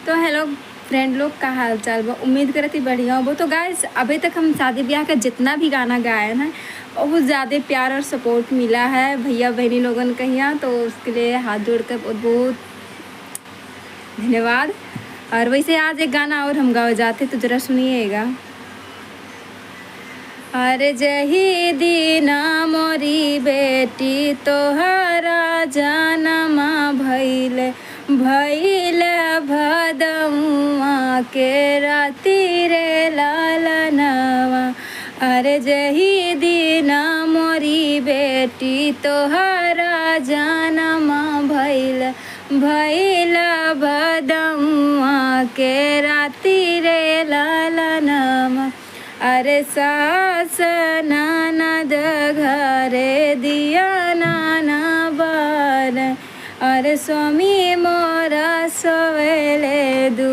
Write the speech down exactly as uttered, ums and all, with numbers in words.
तो हेलो फ्रेंड लोग, का हाल चाल बा? उम्मीद करत ही बढ़िया होबो। तो गाइस, अभी तक हम शादी ब्याह का जितना भी गाना गाए हैं, बहुत ज़्यादा प्यार और सपोर्ट मिला है भैया बहनी लोगन कहिया, तो उसके लिए हाथ जोड़ कर बहुत बहुत धन्यवाद। और वैसे आज एक गाना और हम गावे जाते, तो जरा सुनिएगा। अरे जही दीना मोरी बेटी तोहरा जनमा भइल, भइल भदौआ के राती रे लालनवा। अरे जही दीना मोरी बेटी तोहरा जनमा भइल, भइल भदौआ के राती रे लालनवा। अरे सास ननद घरे दिया नाना बार, अरे स्वामी मोरा सोवेले दू